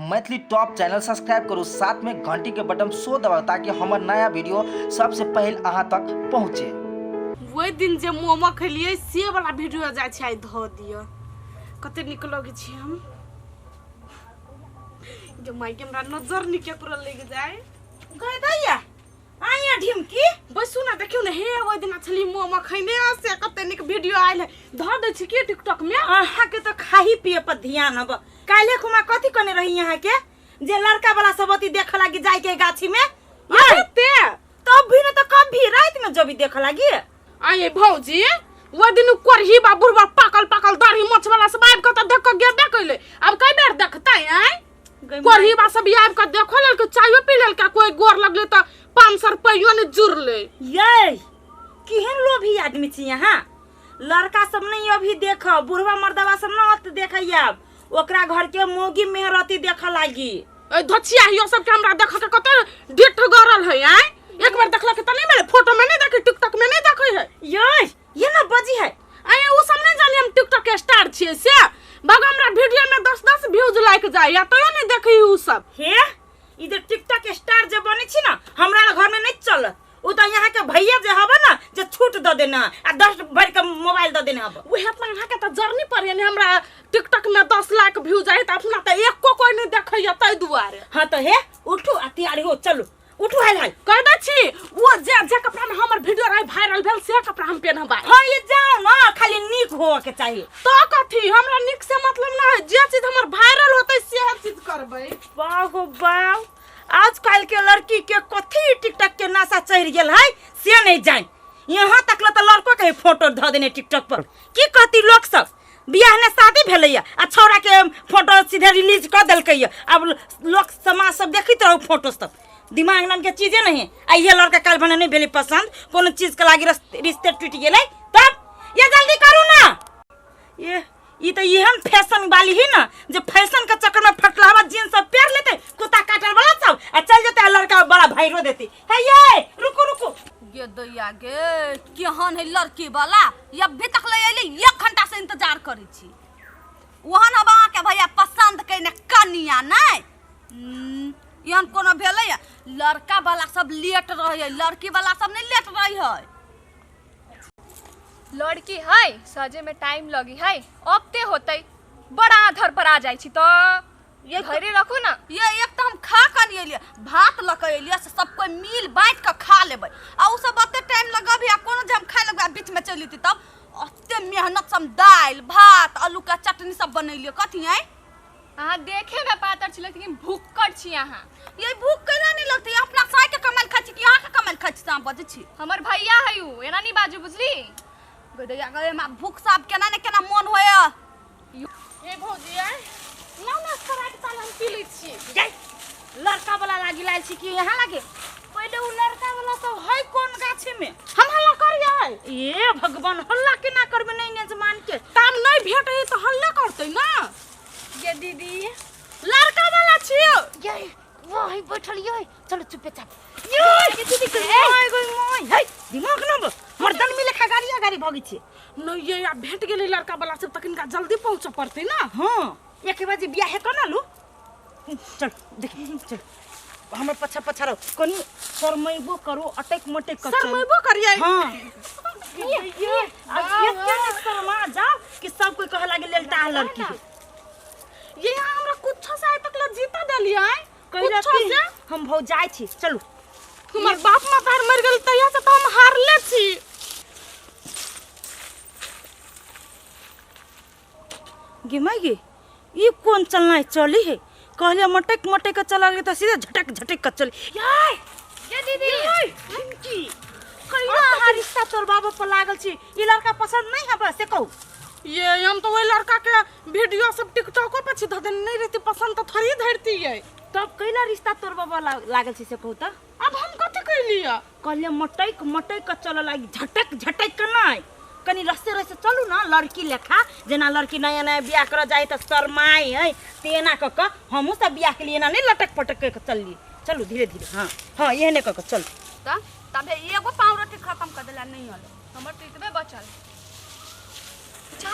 Maithili top channel subscribe करू, साथ में घंटी के बटन सो दबाउ ताकि हमर नया वीडियो सबसे पहले अहाँ तक पहुँचे। ओहि दिन जे मोमो खेलियै से वाला वीडियो जाइ छै आइ धऽ दिअ, कते नीक लगै छै। हम जे माइके हमरा नजर नहि केकरो लागि जाय। गए दैया आइया ढिमकी बैसू ना, देखियौ ने। हे ओहि दिना छली मोमो खैने से कते नीक वीडियो आयल है, धऽ दै छी की टिकटॉक में? अहाँ के तो खाही पिए पर ध्यान हब। काल्हे खुमा कथी कने रही यहाँ के जे लड़का वाला सब अथी देख लागी जाय के गाछी में? ये ते तब भी न तो कब भी रात में जबी देख लागी। आये भौजी, ओहि दिन कोरही बा बुढ़बा पाकल पाकल दाढ़ी मोछ वाला सब आबि कऽ तऽ देख कऽ गेबे कैले, आब कई बेर देखतै? आय कोरही बा सब आबि कऽ देखो लेलकै, चायो पी लेलकै, कोई गोर लगलै तऽ 500 रुपैयो नहि जुड़लै। ये केहन लोभी आदमी छी यहाँ। लड़का सब नहीं अभी देख, बुढ़वा मर्दवा सब न अत देखैया, ओकरा घर के मोगी मेहरती देख लागी। ए धचिया हियो सबके हमरा देख के कते डेठ गरल है। आय एक बार देखलक तऽ नहीं मिले, फोटो में नहीं देखे, टिकटॉक में नहीं देखे है। ये ना बजी है। आये उ सब नहीं जानी हम टिकटॉक के स्टार छियै से बग हमरा वीडियो में 10-10 व्यूज लाइक जाय या तैयो नहीं देखै उ सब। हे ई जे टिकटॉक स्टार जे बनै छी ना हमरा घर में नहीं चलत। उ तो यहाँ के भैया जे हबे ना जे छूट द देना आ 10 भर के मोबाइल द देना हबे। उहे अपना अहाँ के तऽ जरनी पर यानी हमरा टिकटॉक में 10 लाख व्यूज आय तऽ अपना तऽ एको कोई नहीं देखैया ताहि दुआरे। हाँ तो हे उठू आ तैयारी हो, चलू उठू हाल हाल। कह दै छी वो जे जे कपड़ा में हमर वीडियो रहे वायरल भेल से कपड़ा हम पेनहबै। हाँ ये जाओ ना, खाली नीक होवे के चाहिए। तो कथी हमरा नीक से मतलब ना है, जे चीज हमर वायरल होतै से चीज करबै। वाह हो वाह, आजकल के लड़की के कथी टिकटॉक के नशा चढ़ गेल है से नहीं जान। यहाँ तक ल तो लड़को के फोटो धऽ देने टिकटॉक पर। की कहती लोग सब, बियाह ने शादी भेलैया आ छौड़ा के फोटो सीधे रिलीज कऽ देलकैया, अब लोग समाज सब देखैत रहो फोटो सब। दिमाग नाम के चीजे नहीं आ ये लड़का काल भने नहीं भेलै पसंद, कोनो चीज के लागी रिश्ते टूटि गेलै तब ये जल्दी करू ना। ये ई तो एहन फैशन वाली ही ना जे फैशन के चक्कर में फटलावा जींस सब पहन लेते, कुत्ता काटल वाला सब आ चल जेते आ लड़का बड़ा भाईरो देते। हे ये रुको रुको गे दैया गे, केहन है लड़की वाला, अभी तक ले अयली, 1 घंटा से इंतजार करै छी। ओहन अब अहाँके भैया पसंद कयने कनिया नहि। एहन कोनो भेलै? लड़का वाला सब लेट रहै है, लड़की वाला सब नहीं लेट रहै है। लड़की है सजे में टाइम लगी है, अब ते होतै बड़ा आधर पर आ जाइ छी तो ये धैर्य रखू ना। ये एक तो हम खा कर नहीं एलियै, भात लऽ कऽ एलियै से सब कोई मिल बाँटि कऽ खा लेबै, आ उ सब ओते टाइम लगबही आ कोनो जे हम खाय लगबै आ बीच में चलि जेतै तब ओते मेहनत से हम दालि भात आलू के चटनी सब बनेलियै। कथी आँय? अहाँ देखे में पातर छी लेकिन भुक्कड़ छी अहाँ। ये भूख केना नहीं लगतै? अपना साय के कमाइल खाइ छी कि अहाँ के कमाइल खाइ छी से अहाँ बजै छी? हमर भैया है उ, एना नहीं बाजू बुझली। गदैया गए मा भूख साफ केना ने केना मन होया। हे भौजी आय ना ना स्प्राइट ताल हम पी लै छी। जाय लड़का वाला लागी लाल छी कि यहाँ लागे? पहिले उ लड़का वाला सब है कोन गाछी में? हम हल्ला करियै। ए भगवान, हल्ला केना करबे नहीं ने मान के। ताम नहीं भेटै तऽ हल्ला करतै ना। ये दीदी लड़का वाला छियो। ये वो है बैठल ये, चलो चुपे चाप। ये दीदी के मोय गई मोय हे दिमाग न मर्दन मिले खा गाड़ी गाड़ी भगै छी। नहीं ये आ भेट गेलै लड़का वाला सब तखन का जल्दी पहुंच पड़तै ना। हां 1 बजे बियाह है कोना लू। चल देख चल हमर पछा पछा रहो, कनी शरमैबो करू अटैक मटैक कर। शरमैबो करियै। हां ये अब ये केने शर्मा जाओ कि सब कोई कह लागे लेलटा लड़की है। ये यहाँ हमरा कुछो से आइ तक ल जीता देलियै। कहिला कुछो की से? हम भौ जाइ छी चलू। हमर बाप मतार मर गेल तहिया से तऽ हम हारले छी। गे माय गे, ई कोन चलना चली है? कहलिए मटक मटक के चला गई तो सीधे झटक झटक के चली। याय ये दीदी की कहिया अहाँ रिश्ता तोड़बाबऽ पर लागल छी? ई लड़का पसंद नहीं है से कहू। ये हम तो वही लड़का के वीडियो सब टिकटॉको पर छी धऽ देने, नहीं रहती पसंद तो थोड़ी धरती ये। तब कैला रिश्ता तोड़बाबऽ लागल छी से कहू तऽ? अब हम कथी कैलियै? कहलिए मटक मटक के चलऽ लागी, झटक झटक के नहीं, कनी रस्ते रस्ते चलू ना लड़की लेखा, जेना लड़की नया नया बियाह करऽ जाइ तऽ शरमाइ है तेना कऽ कऽ हमहूँ सब बियाह के लिए एना नहीं लटक पटक के चलली। चलू धीरे धीरे, हाँ हाँ एहने कऽ कऽ चलू। तऽ तबे एगो पावरोटी खत्म कर देला नहीं होले। हमर तो इतबे बचल। जा